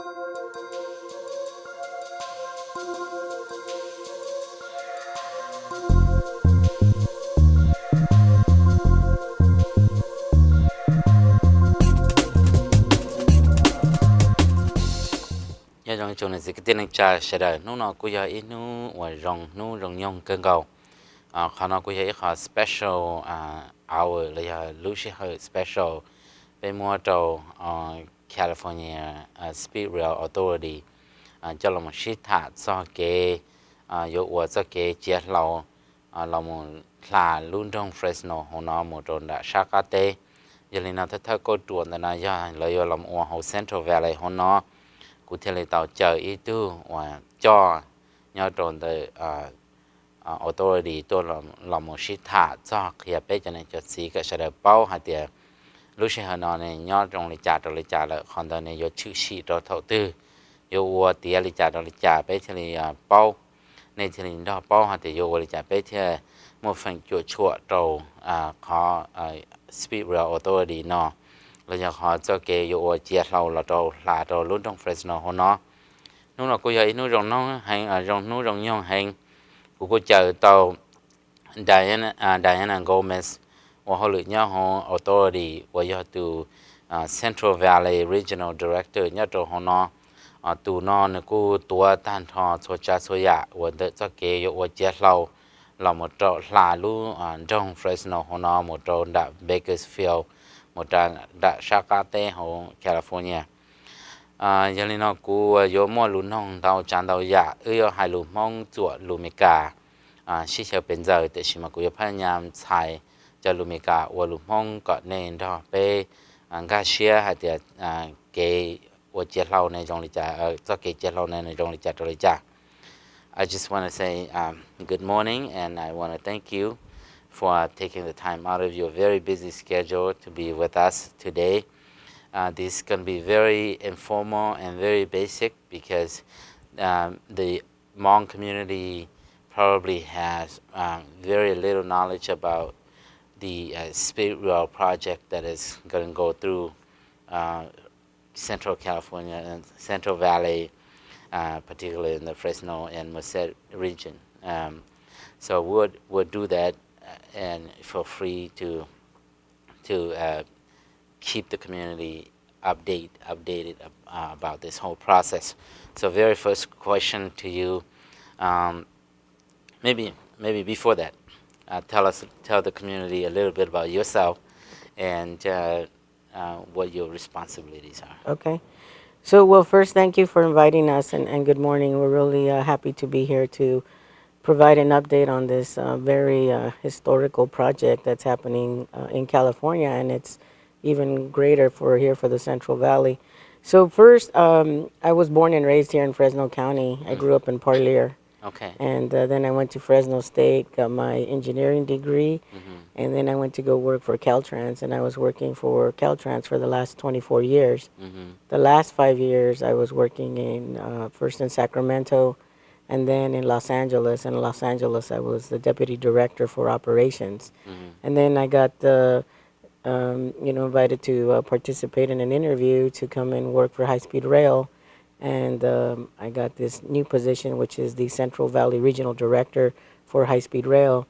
Nyob zoo tsoom niam txiv kwv tij neej tsa sawv daws, hnub no kuj yog ib hnub uas zoo, hnub zoo nyoog kawg nkaus. Qhov no kuj yog ib qho special hour los yog lub sij hawm special peb muab rau California Speedwell Authority coj los sib tham txog kev yuav ua txoj kev ciav hlau los mus hla lub nroog Fresno hauv no mus rau nram sab qab teb. Yog li no thawj thawj kauj ruam ntawm no yog lawv yuav los ua hauv Central Valley hauv no. Kuv thiaj li tau caw ib tug uas coj nyob rau ntawm authority tuaj los mus sib tham txog qhia peb cov niam cov txiv kom sawv daws paub hais tias lub sij hawm no nws nyob zoo li cas rau li cas lawm, qhov ntawd nws yuav tshwm sim rau thaum twg, yuav ua tiav li cas rau li cas peb thiaj li paub, nej thiaj li nrog paub hais tias yuav ua li cas peb thiaj muaj feem cuam tshuam rau qhov Speedwell Authority no los yog qhov txoj kev yuav ua ciav hlau los rau hla rau lub nroog Fresno hauv no. Hnub no kuj yog ib hnub zoo heev, zoo hnub zoo nyoog heev. Kuv kuj caw tau Diana Gomez ua hauj lwm nyob hauv authority uas yog tus Central Valley Regional Director nyob rau hauv no. Tus no nws kuj tuav tag nrho txhua tsav txhua yam uas ntawm txoj kev yuav ua ciav hlau los mus rau hla lub nroog Fresno hauv no mus rau nram Bakersfield, mus rau nram sab qab teb hauv California. Yog li no kuv yuav muaj lus noog ntau tsav ntau yam, wb yuav hais lus Hmoob txuam lus Meskas sib xyaw pes ntxaws, tiam sis mas kuv yuav phaj nyas ntxhais cov lus Meskas ua lus Hmoob kom nej nrog peb nkag siab hais tias kev ua ciav hlau ne zoo li cas, txoj kev ciav hlau ne zoo li cas rau li cas. I just want to say um, good morning, and I want to thank you for taking the time out of your very busy schedule to be with us today. Uh, this is going to be very informal and very basic because um, the Hmong community probably has um, very little knowledge about the uh, Speedwell project that is going to go through uh, Central California and Central Valley, uh, particularly in the Fresno and Merced region. Um, so we'll, we'll do that uh, and for free to to uh, keep the community update updated uh, about this whole process. So very first question to you, um, maybe maybe before that, uh, tell us tell the community a little bit about yourself and uh, uh, what your responsibilities are. Okay. So, well, first, thank you for inviting us, and, and good morning. We're really uh, happy to be here to provide an update on this uh, very uh, historical project that's happening uh, in California, and it's even greater for here for the Central Valley. So, first, um, I was born and raised here in Fresno County. I grew up in Parlier. Okay. And uh, then I went to Fresno State, got my engineering degree, and then I went to go work for Caltrans, and I was working for Caltrans for the last twenty-four years. The last five years, I was working in uh, first in Sacramento, and then in Los Angeles. In Los Angeles, I was the deputy director for operations. And then I got the um, you know, invited to uh, participate in an interview to come and work for High Speed Rail. And um, I got this new position, which is the Central Valley Regional Director for High Speed Rail.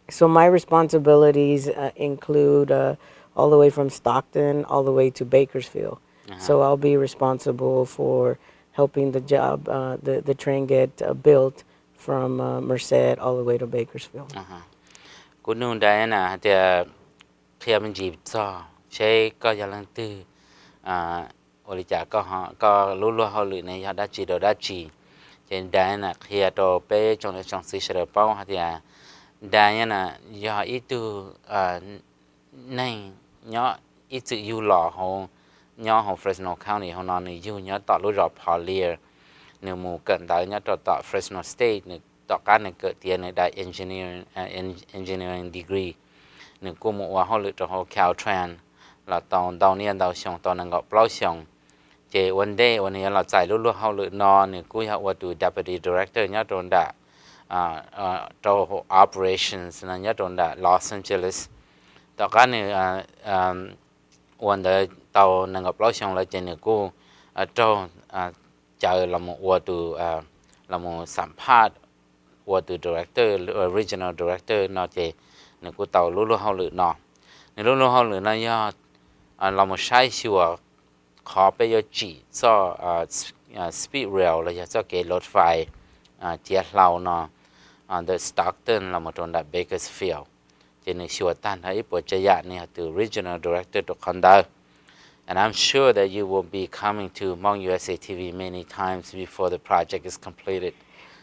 So my responsibilities uh, include uh, all the way from Stockton all the way to Bakersfield. So I'll be responsible for helping the job, uh, the, the train get uh, built from uh, Merced all the way to Bakersfield. Kuv nug Diana hais tias qhia me ntsis txog seb koj yog leej twg, ua li cas koj, koj lub luag hauj lwm ne yog dab tsi rau dab tsi. Ces Diana qhia rau peb tsoom niam tsoom txiv sawv daws paub hais tias Diana yog ib tug neeg nyob ib txwm yug los hauv, nyob hauv Fresno County hauv no, nws yug nyob tom lub zos Parlier. Nws mus kawm ntawv nyob rau tom Fresno State, nws tom qab nws kawm tiav nws daim engineering degree, nws kuj mus ua hauj lwm rau hauv Caltrans los tau ntau niaj ntau xyoo, tau nees nkaum plaub xyoo. Ces ua ntej uas nws yuav los txais lub luag hauj lwm no, nws kuj yog ua tus deputy director nyob rau nram, rau operations no nyob rau nram Los Angeles. Tom qab nws ua ntawd tau nees nkaum plaub xyoo lawm ces nws kuj raug caw los mus ua tus, los mus xam phaj ua tus director, regional director no ces nws kuj tau lub luag hauj lwm no. Nws lub luag hauj lwm no yog los mus saib xyuas qhov peb yuav tsim txoj speed rail los yog txoj kev lov fais ciav hlau no ntawm Stockton los mus rau nram Bakersfield. Ces nws xyuas tag nrho ib puas tsav yam, nws yog tus regional director rau qhov ntawd. And I'm sure that you will be coming to Hmong U S A T V many times before the project is completed.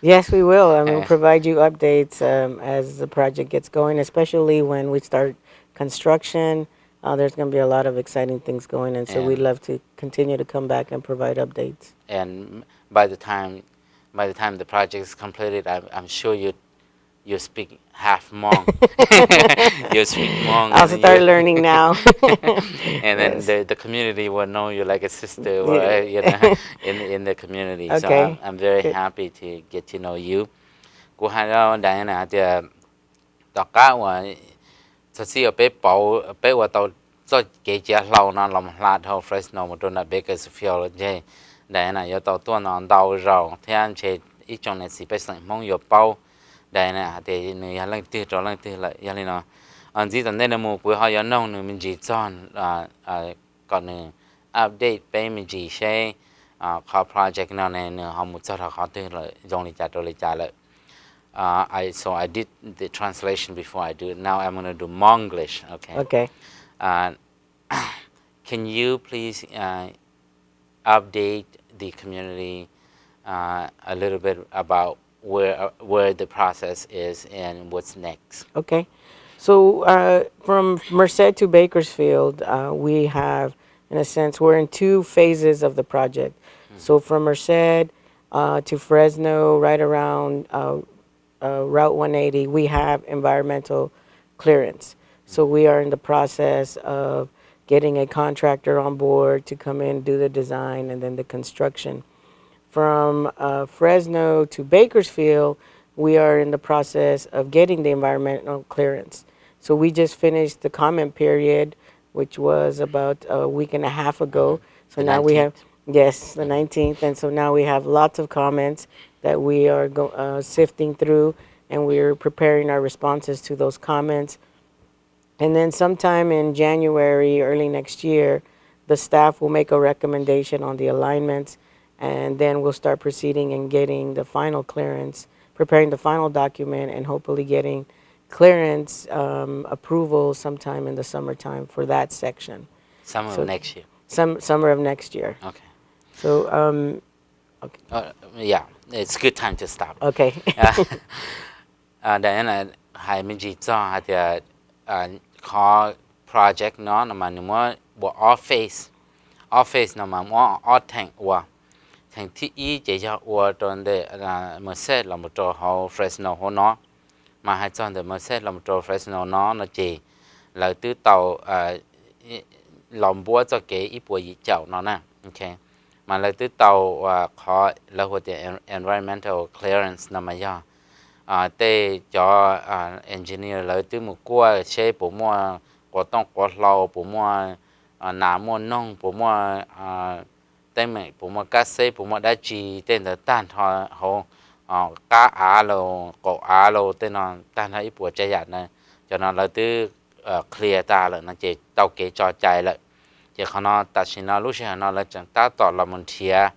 Yes, we will, and we'll provide you updates um, as the project gets going, especially when we start construction. Uh, there's going to be a lot of exciting things going, and so we'd love to continue to come back and provide updates. And by the time by the time the project is completed, I'm, I'm sure you you speak half Hmong. You speak Hmong. I'll start learning now. And then the, the community will know you like a sister, or, you know, in in the community. So okay. I'm, I'm very happy to get to know you. Kuv hais rau Diana hais tias tom qab uas txog txij uas peb pauv, peb ua tau txoj kev ciav hlau no los hla dhau Fresno mus rau nram Bakersfield ces Diana yuav tau tuaj no ntau zaus thiab ntshe ib tsoom niam txiv pej xeem Hmoob yuav paub Diana hais tias nws yog leej twg rau leej twg lawm. Yog li no ntxiv tom ntej no mus kuv ho yuav noog nws me ntsis txog kom nws update peb me ntsis seb qhov project no ne nws ho mus txog rau qhov twg lawm, zoo li cas rau li cas lawm. Uh, I, so I did the translation before I do it. Now I'm going to do Monglish. Okay. Okay. Uh, can you please uh, update the community uh, a little bit about where uh, where the process is and what's next? Okay. So uh, from Merced to Bakersfield, uh, we have, in a sense, we're in two phases of the project. So from Merced uh, to Fresno, right around uh, uh, Route one eighty, we have environmental clearance. So we are in the process of getting a contractor on board to come in, do the design, and then the construction. From uh, Fresno to Bakersfield, we are in the process of getting the environmental clearance. So we just finished the comment period, which was about a week and a half ago. So now we have, yes, the nineteenth. And so now we have lots of comments that we are go, uh, sifting through, and we're preparing our responses to those comments. And then sometime in January, early next year, the staff will make a recommendation on the alignments, and then we'll start proceeding and getting the final clearance, preparing the final document, and hopefully getting clearance um, approval sometime in the summertime for that section. Summer of next year. Some, summer of next year. Okay. So, um, okay. Uh, yeah, it's a good time to stop. Okay. Diana hais me ntsis txog hais tias qhov project no no mas nws muab ua ob phase. Ob phase no mas muab ob theem ua. Theem thib ib ces yog ua rau ntawm Merced los mus rau hauv Fresno hauv no. Mas hais txog ntawm Merced los mus rau Fresno no no ces lawv twb tau los npuab txoj kev ib puas yim caum no na. Mas lawv twb tau qhov lawv hu tias environmental clearance no mas yog tej cov engineer lawv twb mus kuaj seb puas muaj quav tooj quav hlau, puas muaj nas muaj noog, puas muaj teeb meem, puas muaj kab xeb, puas muaj dab tsi tej ntawd tag nrho hauv qab av los qaum av los tej no tag nrho ib puas tsav yam na. Cov no lawv twb clear tag lawm no ces tau kev tso cai lawm. Ces qhov no tam sim no lub sij hawm no lawv tseem tab tom los mus nrhiav,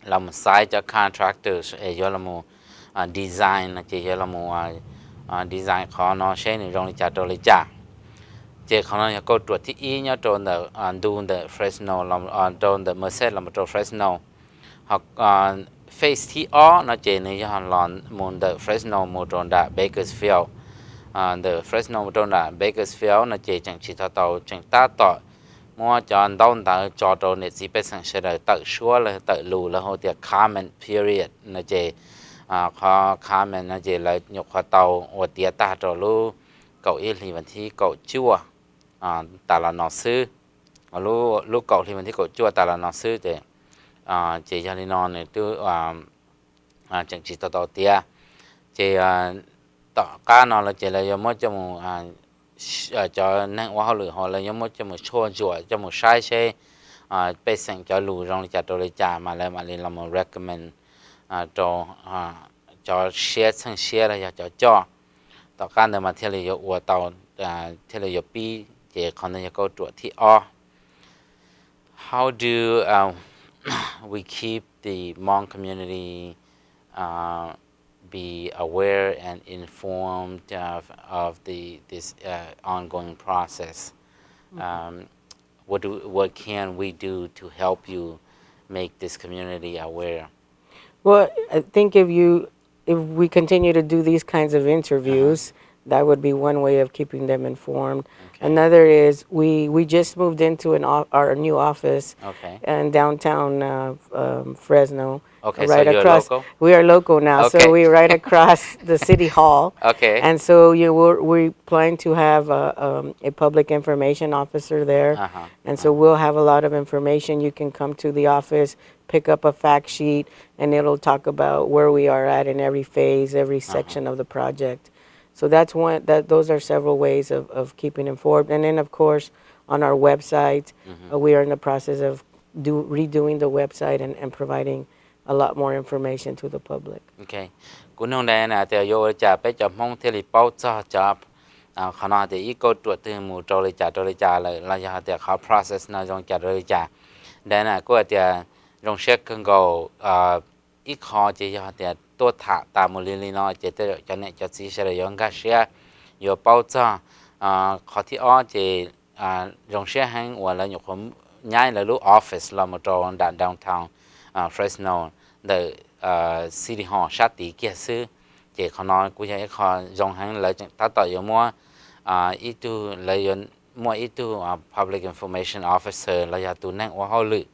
los mus xaiv cov contractors es yuav los mus design no ces yuav los mus design qhov no seb nws zoo li cas rau li cas. Ces qhov no yog kauj ruam thib ib nyob rau ntawm ntu ntawm Fresno, rau ntawm Merced los mus rau Fresno. Ho phase thib ob no ces nws yog los mus ntawm Fresno mus rau nram Bakersfield. Ntawm Fresno mus rau nram Bakersfield no ces tseem tsis tau tau, tseem tab tom muab cov ntaub ntawv tso rau niam txiv pej xeem sawv daws tawm suab los tawm lus, lawv hu tias comment period no ces qhov comment no ces lawv nyuam qhuav tau ua tiav tag rau lub kaum ib hlis vas thib kaum cuaj tas los no xwb. Lub kaum hli vas thib kaum cuaj tas los no xwb ces, ces yog li no nws twb tseem tsis tau tau tiav. Ces tom qab no lawv ces lawv yuav muab coj mus, cov neeg ua hauj lwm hauv lawv yuav muab coj mus tshuaj ntsuam coj mus saib seb pej xeem cov lus zoo li cas rau li cas mas lawv mam li los recommend rau cov siab txheej siab los yog cov coj. Tom qab ntawd mas thiaj li yuav ua tau, thiaj li yuav pib. Ces qhov ntawd yog kauj ruam thib ob. How do we keep the Hmong community be aware and informed of, of the this uh, ongoing process? Um, what do, what can we do to help you make this community aware? Well, I think if you, if we continue to do these kinds of interviews, that would be one way of keeping them informed. Okay. Another is we, we just moved into an, o- our new office Okay. in downtown uh, um, Fresno. Okay, so right you're across, local? We are local now, so Okay. We're right across the city hall. Okay. And so you, we're, we plan to have a, um, a public information officer there. Uh-huh. And so we'll have a lot of information. You can come to the office, pick up a fact sheet, and it'll talk about where we are at in every phase, every section of the project. So that's one, that, those are several ways of, of keeping informed. And then, of course, on our website, uh, we are in the process of do, redoing the website and, and providing a lot more information to the public. Okay. Kuv nug Diana tias yuav ua li cas peb cov Hmoob thiaj li paub txog cov, qhov no tias ib kauj ruam twg mus rau li cas rau li cas lawm los yog tias qhov process no zoo cas rau li cas. Diana kuj hais tias zoo siab kawg nkaus, ib qho ces yog tias tuaj tham tas mus li li no ces tej zaum cov niam cov txiv sawv daws yuav nkag siab, yuav paub txog. Qhov thib ob ces zoo siab heev uas lawv nyuam qhuav nyab lawv lub office los mus rau nram downtown Fresno ntawm City Hall sab tid kiag xwb. Ces qhov no kuj yog ib qho zoo heev, lawv tseem tab tom yuav muab ib tug, lawv yuav muaj ib tug public information officer los yog tus neeg ua hauj lwm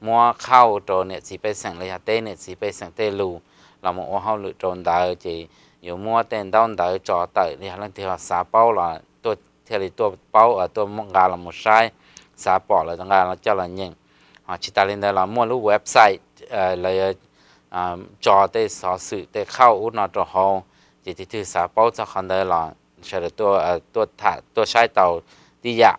muab qhauj rau niam txiv pej xeem los yog teb niam txiv pej xeem tej lus los mus ua hauj lwm rau ntawd. Ces yuav muab tej ntaub ntawv tso tawm, yog leej twg xav paub los tuaj thiaj li tuaj paub, tuaj nqa los mus saib, xav pom los nqa los coj los nyeem. Ho tsis tas li ntawd los muaj lub website lawv tso tej xov xwm tej qhauj ub no rau hauv, ces tus twg xav paub txog qhov ntawd los sawv daws tuaj tham tuaj saib tau tib yam.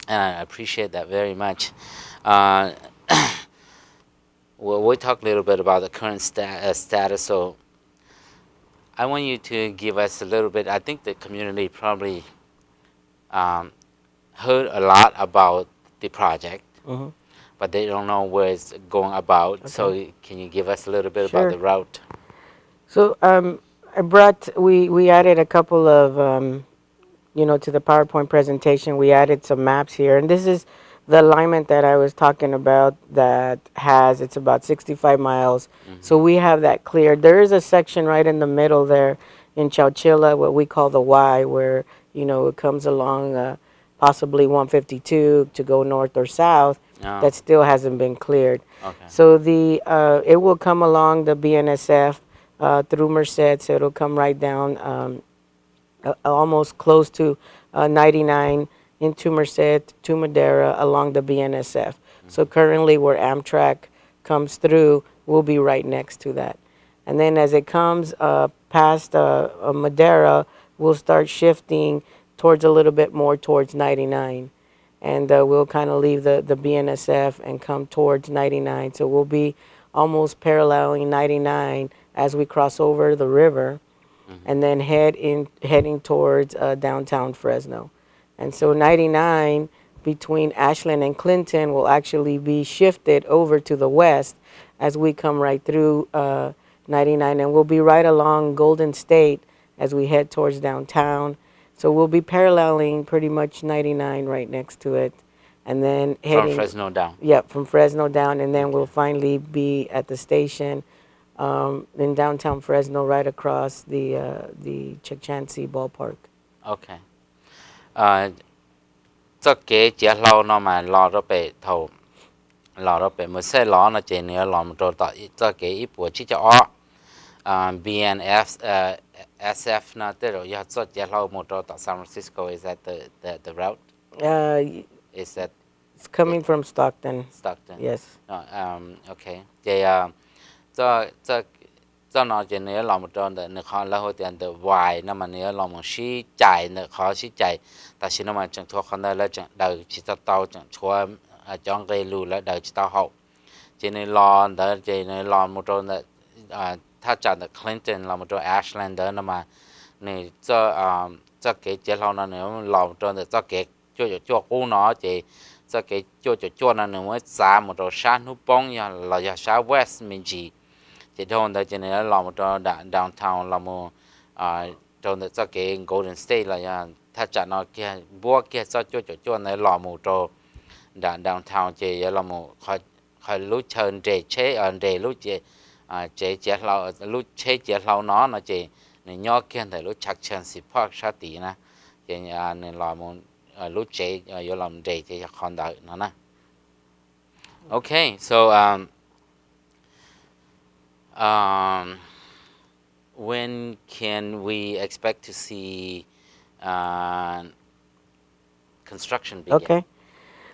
And I appreciate that very much. Uh, we, we talked a little bit about the current sta- uh, status, so I want you to give us a little bit. I think the community probably um, heard a lot about the project, but they don't know where it's going about. So can you give us a little bit about the route? So um, I brought, we, we added a couple of, um, you know, to the PowerPoint presentation, we added some maps here. And this is the alignment that I was talking about that has, it's about sixty-five miles. So we have that cleared. There is a section right in the middle there in Chowchilla, what we call the Y, where, you know, it comes along uh, possibly one fifty-two to go north or south that still hasn't been cleared. So the uh, it will come along the B N S F uh, through Merced, so it'll come right down um, uh, almost close to uh, ninety-nine into Merced to Madera along the B N S F. So currently, where Amtrak comes through, we'll be right next to that. And then as it comes uh, past uh, uh, Madera, we'll start shifting towards a little bit more towards ninety-nine. And uh, we'll kind of leave the, the B N S F and come towards ninety-nine. So we'll be almost paralleling ninety-nine as we cross over the river and then head in, heading towards uh, downtown Fresno. And so ninety-nine between Ashland and Clinton will actually be shifted over to the west as we come right through uh, ninety-nine, and we'll be right along Golden State as we head towards downtown. So we'll be paralleling pretty much ninety-nine right next to it. And then heading, Fresno down. Yep, from Fresno down, and then we'll finally be at the station um, in downtown Fresno, right across the uh, the Chachansee ballpark. Okay. Txoj kev ciav hlau no mas los rau pem thaum, los rau pem Merced los no ces nws yuav los mus rau tom txoj kev ib puas tsib caug ob. B N F, S F no tej zaum yog txoj ciav hlau mus rau tom San Francisco, is that the, the, the route? Uh, Is that It's coming from Stockton. Stockton. Yes. No, um, okay. Ces uh, txoj, txoj, txoj no ces nws yuav los mus rau ntawm nws qhov lawv hu tias ntawm Wai no mas nws yuav los mus sib cais ntawm qhov sib cais. Tam sim no mas tseem tshuav qhov ntawd lawv tseem daws tsis tau tau, tseem tshuav cov nqe lus lawv daws tsis tau haum. Ces nws los ntawd ces nws los mus rau ntawm thaj tsam ntawm Clinton los mus rau Ashland ntawd no mas nws txoj kev ciav hlau no nws los rau ntawm txoj kev cuaj caum cuaj qub no ces txoj kev cuaj caum cuaj no nws muab txav mus rau sab hnub poob los yog sab west me ntsis. Ces dhau ntawd ces nws los mus rau nram downtown los mus rau ntawm txoj kev Golden State los yog thaj tsam no kiag npuab kiag txoj cuaj caum cuaj ntawd los mus rau nram downtown ces yuav los mus qhov lub chaw nres tsheb nres lub tsev ciav hlau, lub tsheb ciav hlau no no ces nws nyob kiag ntawm lub Chakhesang Park sab tid na. Ces nws los mus lub tsev yuav los nres ces yog qhov ntawd no na. Okay, so when can we expect to see construction begin? Okay.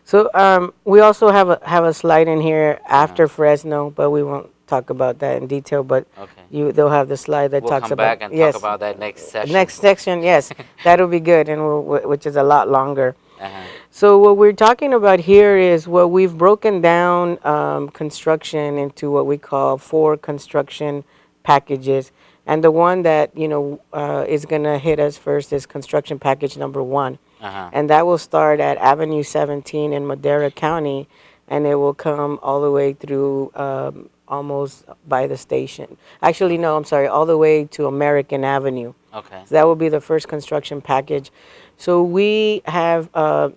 So um, we also have a have a slide in here after Fresno, but we won't talk about that in detail. But Okay. you they'll have the slide that We'll talks come about back and yes talk about that next session. Next section, yes, that'll be good, and we'll, wh- which is a lot longer. Uh-huh. So what we're talking about here is what we've broken down um, construction into what we call four construction packages, and the one that you know uh, is going to hit us first is construction package number one, Uh-huh. And that will start at Avenue seventeen in Madera County, and it will come all the way through um, almost by the station. Actually, no, I'm sorry, all the way to American Avenue. Okay. So that will be the first construction package. So we have uh,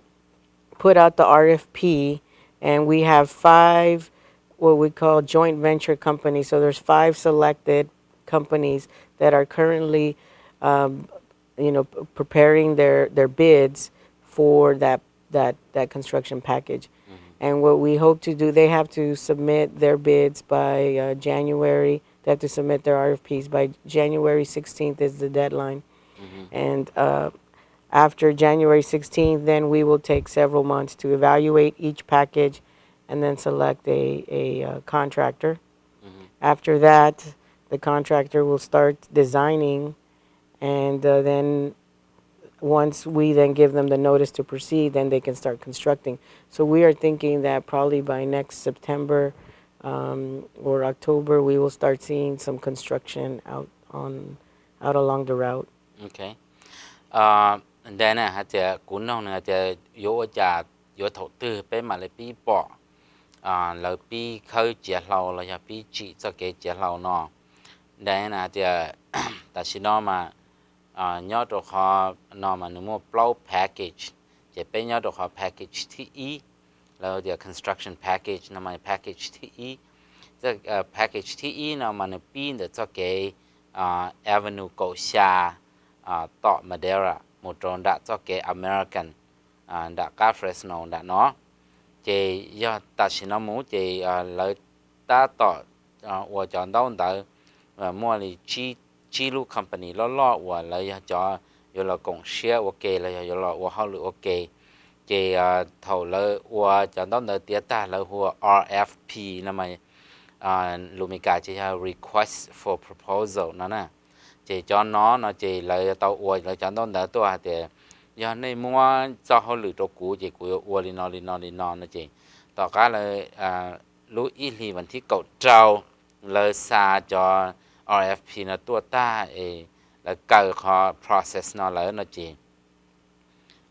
put out the R F P, and we have five what we call joint venture companies. So there's five selected companies that are currently, um, you know, p- preparing their their bids for that that that construction package. And what we hope to do, they have to submit their bids by uh, January. They have to submit their R F Ps by January sixteenth is the deadline. And uh, after January sixteenth, then we will take several months to evaluate each package and then select a, a uh, contractor. After that, the contractor will start designing, and uh, then once we then give them the notice to proceed, then they can start constructing. So we are thinking that probably by next September um, or October, we will start seeing some construction out on out along the route. Okay. Ntawd na hais tias kuv noog nws hais tias yuav ua cas, yuav thaum twg peb mam li pib pom lawv pib khawb ciav hlau los yog pib tsim txoj kev ciav hlau no. Ntawd na hais tias tam sim no mas nyob rau qhov no mas nws muaj plaub package, ces peb nyob rau qhov package thib ib, lawv tias construction package no mas package thib ib. Package thib ib no mas nws pib ntawm txoj kev Avenue kaum xya tom Madera mus rau nram txoj kev American nram qab Fresno nram no. Ces yog tam sim no mus ces lawv tab tom ua cov ntaub ntawv, muaj li tsib lub company loj loj uas lawv yog cov yuav los koom siab ua ke los yog yuav los ua hauj lwm ua ke. Ces thaum lawv ua cov ntaub ntawv tiav tag lawv hu ua R F P no mas lus Meskas ces yog request for proposal no na. Ces cov no no ces lawv yuav tau ua lawv cov ntaub ntawv tuaj hais tias yog nej muab txoj hauj lwm rau kuv ces kuv yuav ua li no li no li no no ces tom qab lawv lub ib hlis vas thib kaum rau lawv xa cov R F P no tuaj tag es lawv kaw qhov process no lawm no ces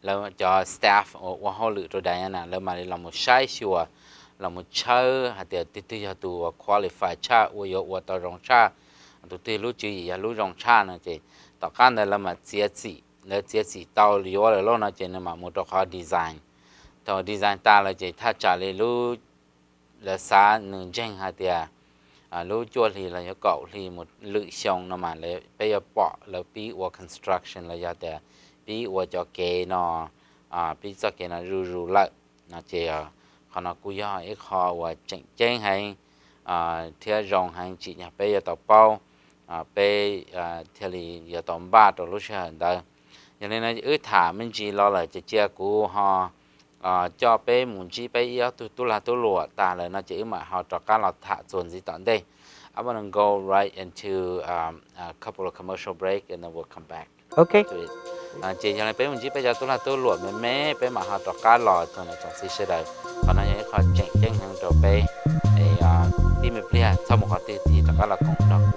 lawv cov staff uas ua hauj lwm rau Diana lawv mam li los mus saib xyuas, los mus tshawb hais tias tus twg yog tus uas qualify tshaj, ua yuav ua tau zoo tshaj, tus twg lub tswv yim yog lub zoo tshaj no ces tom qab ntawd lawv mam txiav txim, lawv txiav txim tau yuav lawm lauj no ces nws mam mus rau qhov design. Thaum design tas lawm ces thaj tsam li lub lawv xav nws ntseeg hais tias lub cuaj hli los yog kaum hli mus lwm xyoo no mas peb yuav pom lawv pib ua construction los yog tias pib ua cov kev no, pib txoj kev no zuj zus lawm no ces qhov no kuj yog ib qho uas tseem ceeb heev thiab zoo heev tsim nyog peb yuav tau paub, peb thiaj li yuav tau npaj rau lub sij hawm ntawd. Yog li no wb tham me ntsis los lawm ces cia kuv ho coj peb mus ntsib peb ib ob tug tub lag tub luam tag lawm no ces wb mam ho rov qab los tham txuas ntxiv tom ntej. I want to go right into um, a couple of commercial break and then we'll come back. Okay. Ces yog li peb mus ntsib peb cov tub lag tub luam me me peb mam ho rov qab los txog ntawm tsoom txiv sawv daws. Qhov no yog ib qho tseem ceeb heev rau peb. Tib me pliag txhob mus qhov twg tig rov qab los koom nrog